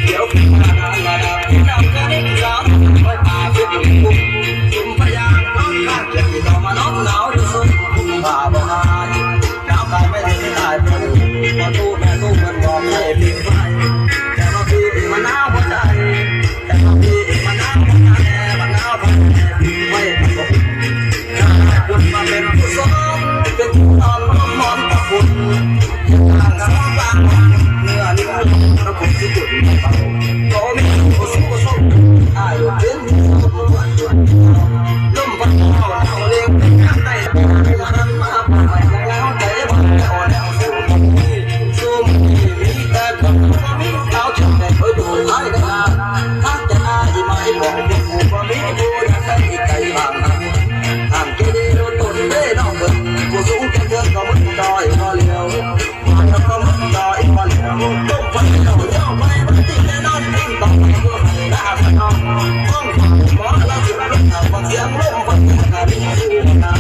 ດຽວຂຶ້ນມານານລະດັບ ນ້ຳກະນິກສາວ ໄວ້ປາກເປັນກຸ່ມ ຊຸມພະຍານ ນ້ອງຂ້າງເກັບ ທີ່ຕ້ອງມານອນໜາວຢູ່ຊຸມ ກຸມພາບໍ່ຫາຍ ໜາວກາຍໄປເຖິງຕາຍ ພໍ່ຕູ້ແມ່ຕູ້ເພິ່ນບອກໃຫ້ປິດໄຟ ແຕ່ວ່າພີ່ມັນໜາວຫົວໃຈ ແຕ່ວ່າພີ່ມັນໜາວຫົວໃຈ ມັນໜາວພາຍໃນ ໄວ້ ຄົນມາເປັນຜູ້ສອນ ເປັນຜູ້ນອນຮ່ວມນອນກັບບຸນ ເຮັດທາງສອງກາງເໜືອນິ້ວ ລະຄົນຊິບຸນມາເປົ່າ ກໍມີຜູ້ສູ້ຊົນ ອາຍຸເປັນຜູ້ຊອນ ລົມພັດເອົາເອົາເລງເປັນຍາມໃດ ມາມາປາຍແລ້ວໃດ ບໍ່ແລ້ວສູ່ມື້ນີ້ ມີແຕ່ຄົນບໍ່ມີ ສາວເຈົ້າແຕ່ເຄີຍດູໄທນະ ຫາກຈະອາຍໄມ້ບອກ ເປັນຜູ້ບໍ່ມີຜູ້ໃດໃກ້ບ້ານ ຫາກເກເລໂລດຕົນເດ້ນ້ອງເອີຍ ຜູ້ສູງແກ່ເຮືອນກໍມຶນຈ່ອຍບໍ່ຫຼຽວ ບ້ານກໍມຶນຈ່ອຍບໍ່ຫຼຽວ ຕົກໄຟເຈົ້າເຈົ້າໄຟມັນຕິແນ່ນອນ ຕິງຕ້ອງໄປບໍ່ໃຫ້ລາດນ້ອງ ຕ້ອງຫມອລະສິບລົດເອົາຟັງສຽງລົມພັດກະມີຢູ່ນາ